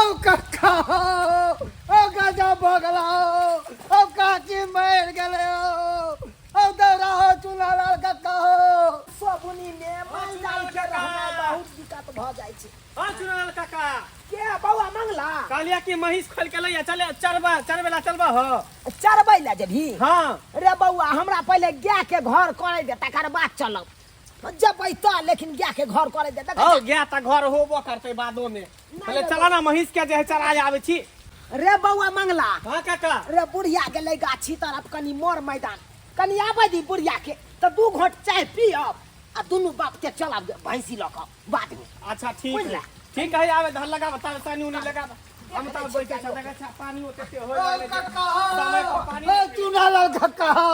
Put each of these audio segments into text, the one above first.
ओ कक्का हो, ओ गजब भऽ गेल हो, ओ काकी मरि गेलै हो, ओ दौड़ा हो चुनालाल कक्का हो। सबुनी में माल जाल के रहना बहुत दिक्कत भऽ जाइ छै। हाँ चुनालाल काका। के बौआ मंगला? कहलिया कि महींस खोल के लैया चले चरबा चरबेला चलबा हो। चरबै लए जेबही? हाँ। रे बौआ हमरा पहिले गाय के घर करै दे तकर बाद चलब। जबै तऽ लेकिन गाय के घर करै दे। हो गाय तऽ घर होबो करतै बादो में। पहिले चला ना महींस के जे है चराय आबै छी। रे बौआ मंगला। हाँ काका। रे बुढ़िया गेलै गाछी तरफ कनी मोर मैदान कनी आबै दी बुढ़िया के तऽ दू घोट चाय पियब आ दुनू बाप के चलब भैंसी लऽ कऽ बाद में। अच्छा ठीक बुझला? है ठीक है आवे धर लगा बता पानी उनी लगा हम तब बैठे छ देखै छ पानी ओते ते होय ओ लागलै जे कक्का हो, समय पर पानी ओ चुनालाल कक्का हो।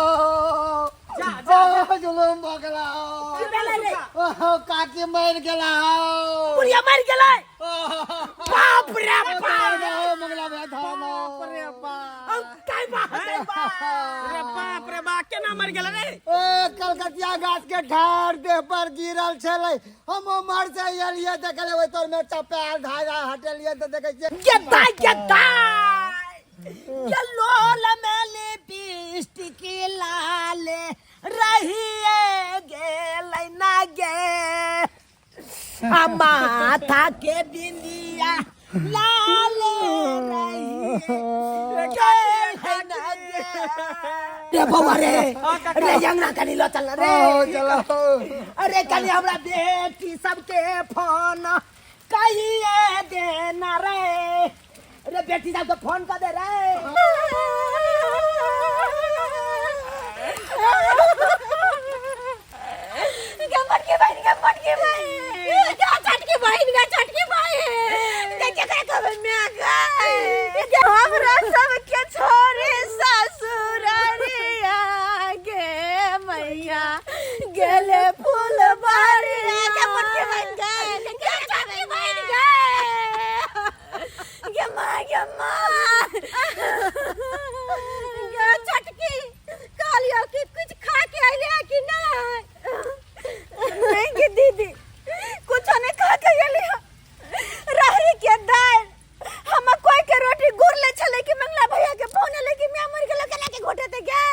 जा, जा, ओ जुलुम भऽ गेला हो। की भेलै रे? ओ काकी मरि गेला हो। बुढ़िया मरि गेलै? बाप रे ओ बाप। धन हो, मंगला भैया धन हो। बाप रे बाप। हम काय बात है बाप। रे बाप रे बाप केना मरि गेलै रे? ए कलकतिया गाछ के ठाड़ देह पर गिरल छलै, हम उमर से एलियै देखले ओहि तर में चपायल धारा हटेलियै तऽ देखै छियै गेदा गेदा ये लोल में लिपस्टिक लाल रहिए गेलै ना गे आ माथा के बिंदिया लाल रहिए गेलै ना गे। रे बौआ रे रे अंगना कनी ल चल रे। ओ चलो। अरे कनी हमरा बेटी सबके फोन कहिए देना रे। रे बेटी सबके फोन कर दे रे। गे मटकी बहिन गे मटकी बहिन गे चटकी बहिन गे चटकी बहिन गे केकरा कहबै माय गे गे हमरा सबके छोड़े ससुररिया गे मैया गेले फूल बारिया गे मटकी बहिन गे गे चटकी बहिन गे गे माँ गे माँ गे चटकी कहलियो कि कुछ खा के अइले है कि नहीं? नहीं गे दीदी कुछो नहीं खा के अइले है। राहरी के दाल हम कोई के रोटी गुड़ ले छले कि मंगला भैया के फोन ले कि मियां मर गेलो केना के घोटे ते गे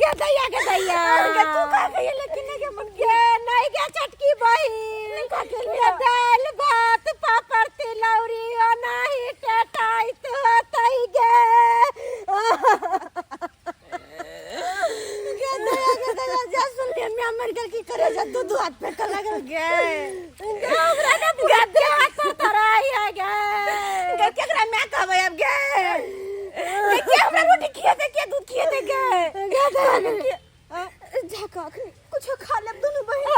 गे दैया गे दैया गे तू खा के अइले कि नहीं गे मन गे नहीं गे चटकी बहिन खा के गे दाल भात पापड़ तिलौरी ओ नाही टेटाइत होतै गे गे दैया गे दैया जा सुन लिया मियां मर गेल की करे जा दू दू हाथ पे कर लागल गे गे हमरा ने पूरा देह हाथ पर तराई है गे गे केकरा मैं कहबै अब गे गे के हमरा रोटी खिएते के दूध खिएते गे गे दैया गे जा कऽ अखनी कुछो खा लेब दुनू बहिन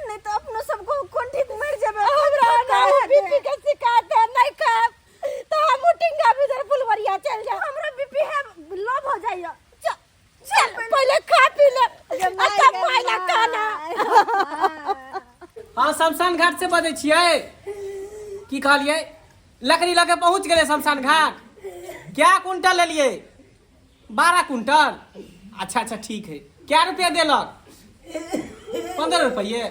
नहीं तो अपनो सबको कोन ठीक मर जेबै हमरा ना बीपी के शिकायत है नहीं खाब तो हम टिंगा भीतर फुलवरिया चल जा हमरा बीपी है लो हो जाइए चल चल पहले खा पी ले आ तब माइला खाना। हाँ शमशान घाट से बजै छियै। की कहलियै? लकड़ी लऽ के पहुँच गेलै शमशान घाट। क्या कुंटल लेलियै? 12 कुंटल। अच्छा अच्छा ठीक है। क्या रुपया देलक? 15 रुपये।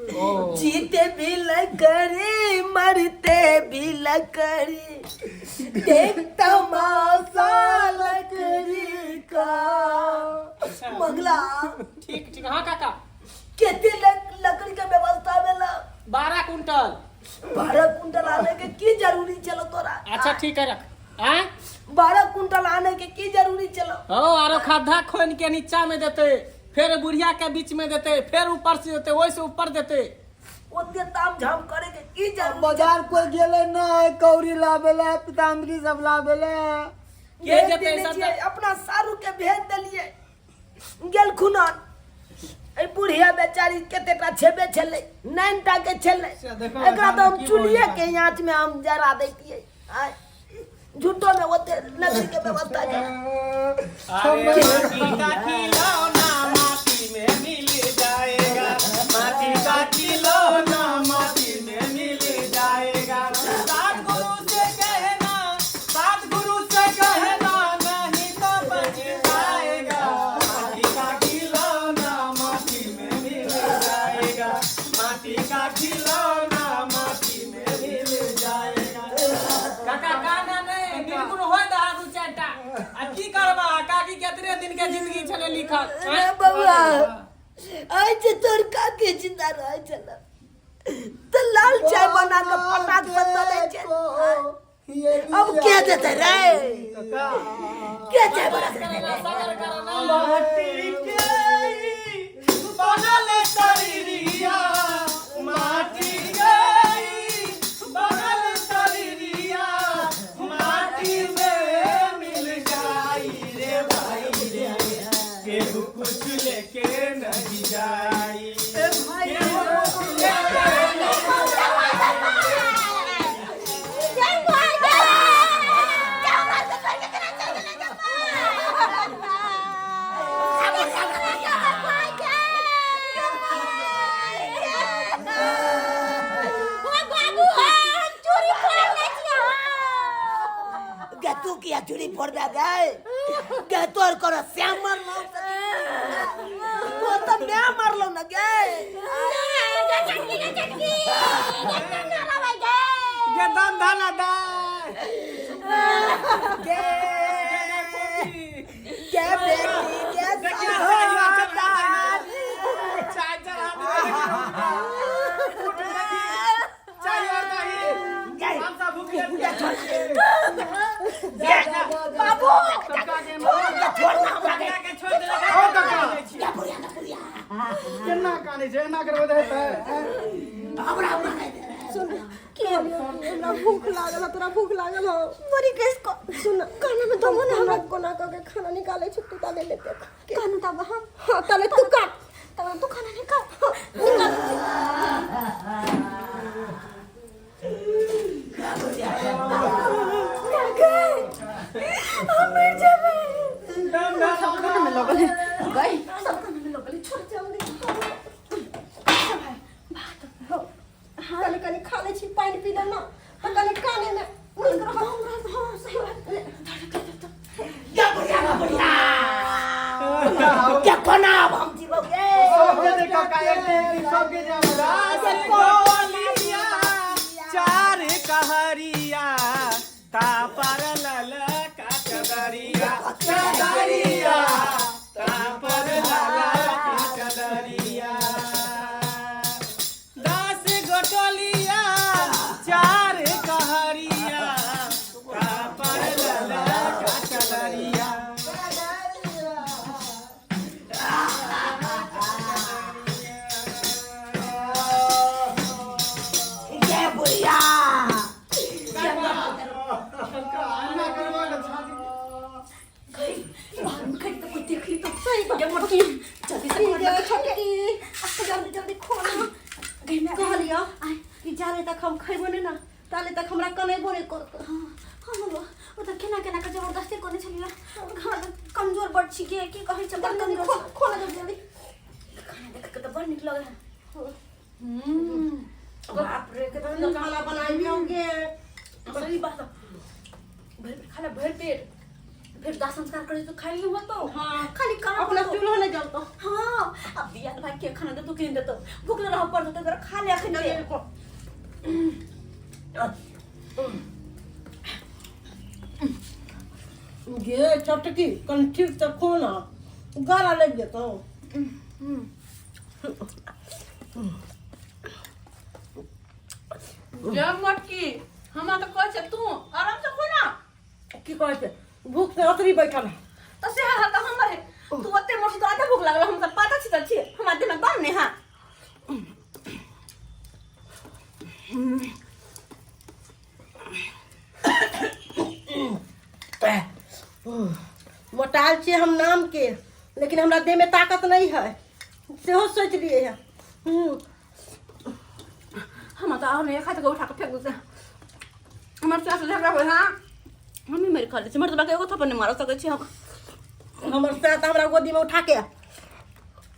ओ जीते भी लकड़ी मरते भी लकड़ी देख तमाशा लकड़ी का। मंगला ठीक ठीक। हाँ काका केते लकड़ी के व्यवस्था भेला? 12 कुंटल। 12 कुंटल आने के की जरूरी चलो तोरा? अच्छा ठीक है रख। आँय? 12 कुंटल आने के की जरूरी चलो? ओ आरो खद्धा खोन के नीचा में देते, फिर बुढ़िया के बीच में देते, फिर ऊपर से देते, ओहि से ऊपर देते। ओते ताम झाम करे के की जरूरी? बाजार कोई गेले ना कौड़ी लाबेले पीताम्बरी सब लाबेले। के भेज जेतै देने सब? छियै, अपना सारू के भेज देलियै गेल खुनन। ए बुढ़िया बेचारी कतेटा छेबे छलै, 9 टा के छलै। से देखो, एकरा तऽ हम की चुल्हिए बोलता। के आँच में हम जरा दैतियै। आय झूठो में ओते लकड़ी के व्यवस्था के। अरे माटी का खिलौना माटी में मिल जाएगा, माटी का खिलौना माटी में मिल जाएगा। सात गुरु से कहना, सात गुरु से कहना नहीं तो बच जाएगा। माटी का खिलौना माटी में मिल जाएगा, माटी का खिलौना माटी में मिल जाएगा। के जिंदगी छले लिखल। रे बउआ, आइ जे तोर काके जिंदा रहै छल तऽ लाल चाय बना कऽ फटाक से दऽ दै छै। अब के देतै रे? के चाय बना के देतै? माटी के बनल शरीरिया, माटी के बनल शरीरिया, माटी में मिल जाई रे भाई रे, केहू कुछ लेके नहीं जाई, केहू कुछ लेके नहीं। गे तू किया चूड़ी फोड़बे गे? गे तोर कोनो श्याम मरलौ? तो तऽ मैं मरलौ न गे। गे दम धाना दा। गे गे बेटी गे। देखिए, चाय चढ़ा दे, चाय और दही, हम सब भूखे। बाबू के छोड़ दे। ओ काका, केना कानै छै? एना करबै तऽ हेतै? सुन, हमरा भूख लागल है, तोरा भूख लागल हो? बड़ी केस को। सुन, खाना में दमो ना, हमरा कोना कह के खाना निकाले छी, तू ताले ले देख। कानू तब हम? हाँ, ताले तू काट। तब तू खाना निकाल, निकाल। हम मर जाबे। सब खाना में लगल है गई, सब खाना में लगल है। छोड़, जल्दी भात हो। ताले कनी खा ले छी, पानि पी ले ना तऽ कनी काने में नीक रहत। हाँ, सही बात। क्या बढ़िया, बढ़िया क्या, कोना अब हम जीवो गे? सबके दे काका, एक एक सबके दे हमरा। गोलिया चार कहरिया तापर लल का चदरिया, चदरिया तापर लल का चदरिया। 10 गोटोलिया चार कहरिया तापर लल का चदरिया। गे बुढ़िया। एना करबै ने छाती। बाहर में खड़ी तो कोई देख ली तो। सही बात। गे मोटकी, जल्दी से खोल। गे छोटकी। जल्दी जल्दी खोल गई। मैं कहलियो कि जाले तक हम खैबो नहि ना ताले तक हमरा कनेबो नहि करतो। हाँ हाँ, ओ तऽ केना केना के जबरदस्ती कोने छलियै। हमरा तऽ कमजोर बड़ छी गे, की कहै छै, बड़ जल्दी कमजोर। खोल, खोल जल्दी जल्दी। खाना देख के तऽ बड़ नीक लगै है। बाप रे, कितना सुंदर खाना बनाई होंगे। सही बात है। भरि पेट खाला, भरि पेट। फिर दाह संस्कार करे तो खाली नहीं होतो। हाँ। खाली कहाँ अपना होतो? चूल्हा नहीं जलतो। हाँ, अब दिया भाई के खाना देतो कि नहीं देतो, भूख रह पड़तो तो जरा खा ले अखन जल्दी के। खोल। गे चटकी, कन ठीक से खो ना, गला लग जेतो। जब मोटकी, हमरा तऽ कहै छै तू आराम से खो ना। की कहै छै, भूख से अतरी बैठल है। तऽ से हाल तऽ हमर है। तू ओते मोट तोरा एते भूख लागल, हम तऽ पाता छी तऽ छी, हमरा देह में दम नहीं है। मोटाल छियै हम नाम के, लेकिन हमरा देह में ताकत नहीं है, सेहो सोच लिए है। हमरा तऽ आओर नहीं खाते, उठा के फेंक देते। हमर सास झगड़ा होय। हाँ, मम्मी मेरे खा ले छी, मर्द एगो थप्पड़ नहीं मार सकै छी हम। हमर सास हमरा गोदी में उठा के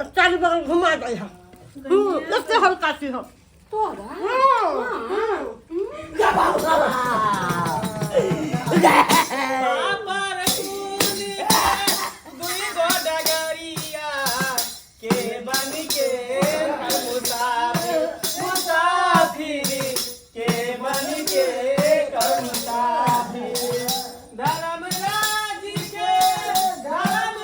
चारू बगल घुमा दै है। एते हल्का छी हम। तोरा? पर खून के दुई गो डगरिया के बन के मुसाफिर, मुसाफिर के बन के मुसाफिर, धर्मराज के धर्म।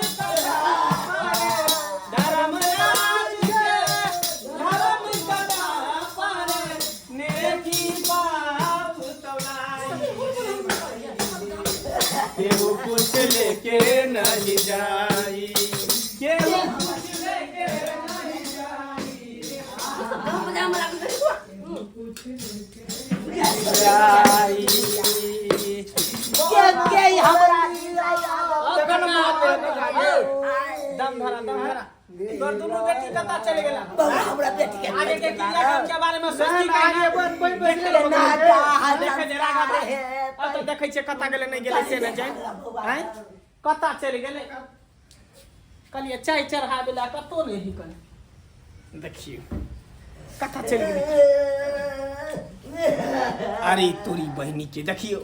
केहू कुछ लेके नहीं जाई, केहू कुछ लेके नहीं जाई। जाई। के के हमरा दम धरा, दम धरा। तोर दुनू बेटी कतऽ चलि गेला? बौआ हमरा बेटी के आगे के क्रियाक्रम के बारे में सोचती आगे कहीं अपन कोई बैठले ना देखै जे राघव रे। अब तऽ देखै छियै कतऽ गेलै नहि गेलै से नहि जानि। आँय? कतऽ चलि गेलै? कहलियै चाय चढ़ाबै लए, कतौ नहि निकल। देखियौ कतऽ चलि गेलै। अरे तोरी बहिनी के देखियौ,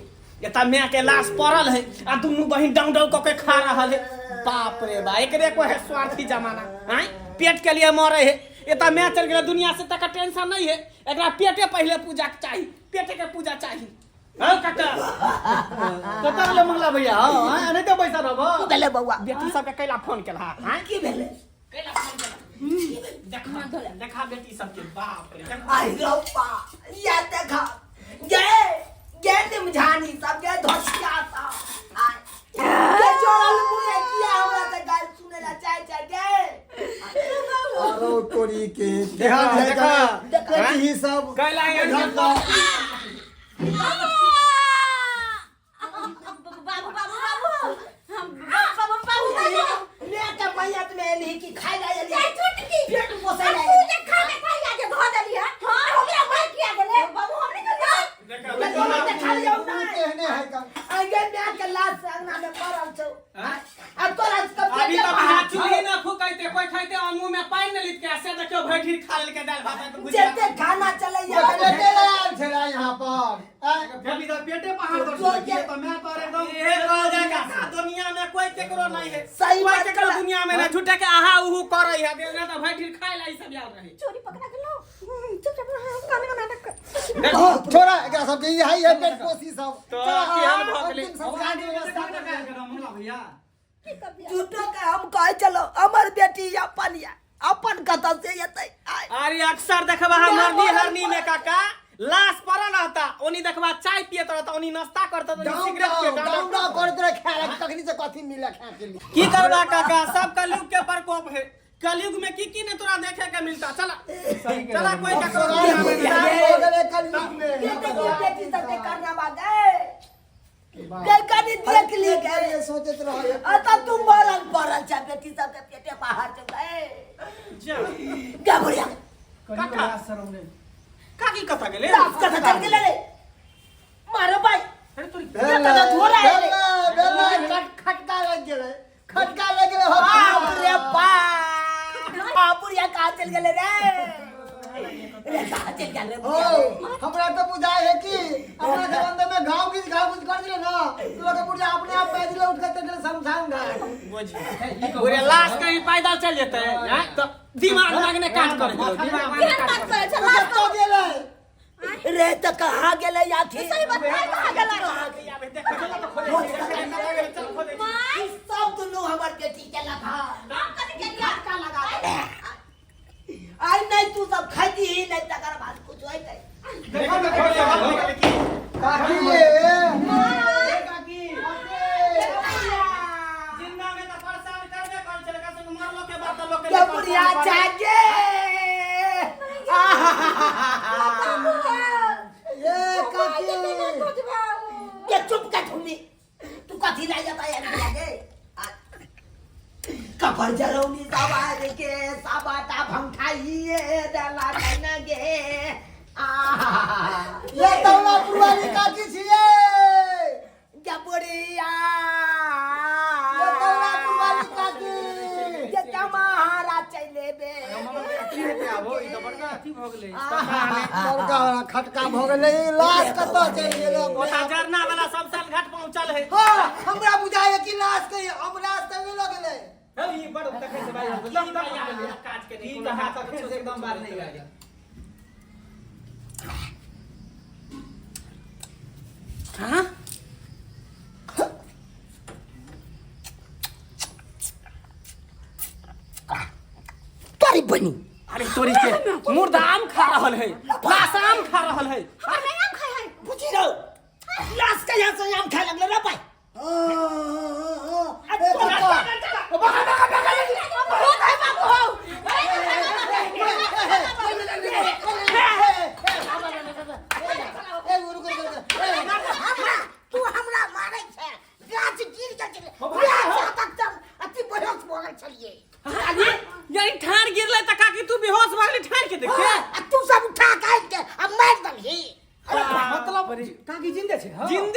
एतऽ माय के लाश पड़ल है आ दुनू बहिन डाउन डाउन कऽ के खा रहल है। बाप रे बा, एकरे को है स्वार्थी जमाना। आँय, पेट के लिए मरे है। एतऽ माय चल गेलै दुनिया से, तकर टेंशन नहीं है। एकरा पेटे पहले पूजा के चाही, पेटे के पूजा चाही। हाँ काका, कतऽ गेलै मंगला भैया? हाँ, नहीं तो पैसा रहबो। की भेलै बौआ? बेटी सबके कैला फोन केलहा? आँय, की भेलै? कैला फोन केलहा? देखा देखा बेटी सबके, बाप रे देखा। आई रप्पा, या देखा गे गे निमझानी सब गे धोसिया सब आय के चोरल मुहे किया हमरा से गाल सुने ला चाहे चाहे गे। अरे तोरी के देखा, देखा। देखा ही सब कैला एहन के बाबू बाबू बाबू, हम बाबू बाबू बाबू। मैं के मैयत में एलही कि खाइ ला एलही? चाय चुटकी पेट पोसै ला तू जे खा के खाइ ला जे धो देली है। हां, हमरा मार किया गेले बाबू? हमने के देखा, एली? देखा लियौ ना। केहने है का? आगे मैं के लाश अंगना में पड़ल छौ आ तोरा सब अभी तो बिना चूल्ही ना फूकैते कोई खाइते और मुंह में पानि नहीं लिखके, से देखियो भरि ढीर खा लेलकै दालि भात त बुझि जते खाना चलैया। बेटे आयल छलै यहाँ पर। आँय? अभी तो पेटे पहाड़ पर तो मैं तो एकदम इहे कहल जाय का दुनिया में कोई केकरो नहीं है। सही कोई बात केकरो कहला। दुनिया में ना झूठे के आहा उहु करै है, ना तो भरि ढीर खाइ ला ई सब आयल रहे। चोरी पकड़ा के लो, चुपचाप काने का नाटक कर। छोड़ा एकरा सबके, ई है है पेट पोसी सब। तो केहन भऽ गेलै? अंतिम संस्कार के व्यवस्था कर। की कर दिया? झूठो के हम कहे चलो हमर बेटी अपन या अपन कतऽ से एतै आय। अरे अक्सर देखबा हम मरनी हरनी में काका लाश पड़ल रहता, ओनी देखबा चाय पियत रहता, ओनी नाश्ता करता, ओनी डाउन सिगरेट पियत डाउन रहता। डाउन करैत रहे खाए ला, तखनी से कथी मिले खाए के लिए? की करबा काका, सब कलयुग के प्रकोप है। कलयुग में की की ने तोरा देखे के मिलता। चला चला, कोई ककरो दुनिया में नहीं। हो गेलै कलयुग में। के देखियो बेटी सब के करना बा गए गए, कनी देख ली गए। ये सोचैत रहे अतः तू मरल पड़ल छ, बेटी सब के पेटे बाहर चल गए। जा। गे बुढ़िया। काका, काकी कतऽ गेलै? लाश कतऽ चल गेलै रे? मारो भाई। अरे तोरी ये कतऽ झोरा है रे? भेलै, भेलै, खटका लागि गेलै, खटका लागि गेलै हो। बाप रे बाप, आ बुढ़िया कहाँ चल गेलै रे? रे कहाँ चल गेलै रे हो बुढ़िया रे? हमरा तो बुझाय है कि अपना के अंदर में घाव गिज घाव गिज कर दिले ना तो लोग बुढ़िया अपने आप पैदल उठ के चल गेलै शमशान घाट। बुझी लाश कहीं पैदल चल जेतै हैं? तो दिमाग मांगने काज करे दिमाग मांगने केहन काज बात करे। करै छै? तो लाश कतऽ गेलै? रे तऽ कहाँ गेलै याथी? सही बात नहीं, कहाँ गेलै? ई सब दुनू हमर बेटी के लगा हम कथी केलियै? खटका लगा दे। आइ नहि तू सब खैती ही नहि, तकर बाद कुछ होइतै। काकी काकी जिंदा में तो परेशान करबे करै छलै, कसम मरलो के बाद तो लोक के के बुढ़िया जागे। ये काकी के चुप के ठुन्नी, तू कथी ला जाता है बुढ़िया के? कपर जरौनी सब आए के सब आटा भंखाइए दला न गे। आहा ये तौला पुरवाली काकी छियै। के बुढ़िया, ये तौला पुरवाली काकी के तमारा चले बे। बड़का खटका भऽ गेलै, ई लाश कतऽ चलि गेलै? ओता जरना वाला शमशान घाट पहुंचल है। हाँ, हमरा बुझाय है कि लाश के हमरा से नहि लऽ गेलै। काज के नहीं एकदम बात नहीं है। हाँ तोरी बनी। अरे तोरी के मुर्दा आम खा रहल है, लाश आम खा रहल है। हमरा नहि आम खाइ है। बुझी रहो, लाश के यहाँ से आम खाए लगले रे भाई।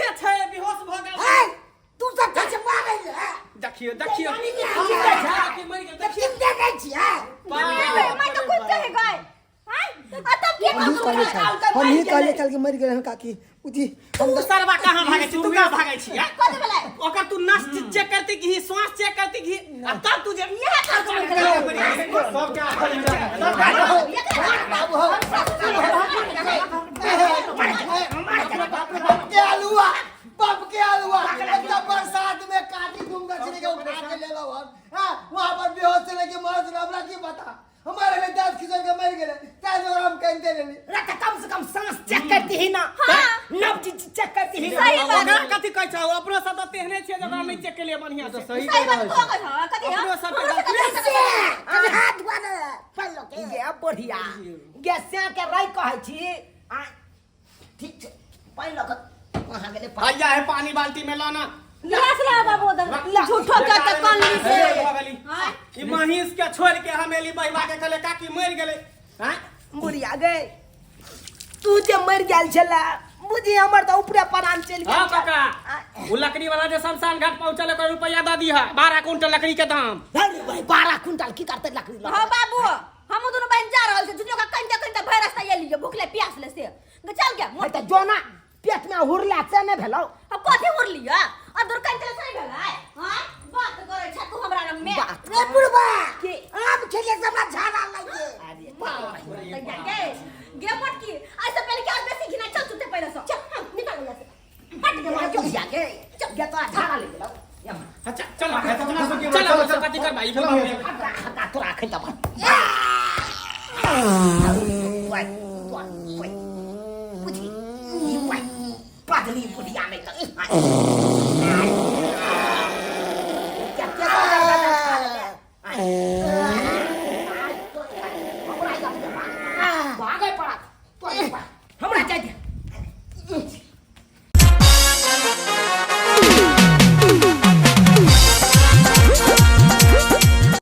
जीविते छै बेहोश भऽ गेल। ए तू सब तऽ मारै है। देखियो देखियो काकी मरि गेल देखियो। देखै छियै। मैं तो कुत्ते है गए आ तब के हम ही कहले छल, हम ही कहले छल कि मरि गेल हन काकी। उठी हम तू सरवा कहाँ भागै छी? तू कहाँ भागै छी? हैं? कथी भेलै? ओकर तू नस चेक करती कि श्वास चेक करती कि आ तब तू जे इएह कर के मरि गेलै। सबके बाबू हो बाप के आलुआ, बाप के आलुआ। एकदम बरसात में काटी घूम गछरी के उठा के ले लो हम। हां वहां पर बेहोश से लेके मरत रहे, हमरा की पता हमारे लिए दांत खिसक के मर गेले ताज और हम कहते लेली। रे तऽ कम से कम सांस चेक करती ही ना। नब्ज चेक करती ही ना। सही बात। ओकरा कथी कहै छौ? अपनो सब तऽ तेहने छियै जे ओकरा नहि चेक केलियै बढ़ियां से। सही बात तो कहै छ कथी अपनो सब के गलती से कभी हाथ धुआ ने पहलो के गे बढ़िया गे से के राय कहै छी। आ ठीक छै पहलो के वहां गेले। भैया है पानी बाल्टी में लाना। गिलास ला बाबू उधर झूठो के त कन ली से। भऽ गेली। ई महींस के छोड़ के हम एली बहिवा के कहले काकी मरि गेलै। हैं? बुढ़िया गए तू जे मर गेल छला बुझी हमर तऽ ऊपरे परान चलि गेल। हाँ काका उ लकड़ी वाला जे शमशान घाट पहुंचल ओकर रुपया दऽ दीह 12 क्विंटल लकड़ी के दाम। अरे भाई 12 क्विंटल की करते लकड़ी लऽ? हां बाबू हम दुनू बहन जा रहल छी झूठो के कंते कंते भरि रास्ता एलियो भूखले प्यासले से चल गया। है तऽ जोना पेट में हुरला से नहि भेलौ। अब कथी हुरलिया आ दूर कंते से नहि भेलै? हां बात करै छ तू हमरा लग में। बात रे बुढ़बा के आब खेले से हमरा झाड़ा लागि अरे गे गे मोटकी ऐसे पहले क्या बेसी घिना चल चुते पहले से चल हम निकल यहाँ से हट गे मार बुढ़िया के चल गे तो झाड़ा ले गेलौ। अच्छा चल चल चल कथी कर भाई। हटा तोरा अखन तऽ बुझी पगली बुढ़िया नहि तऽ।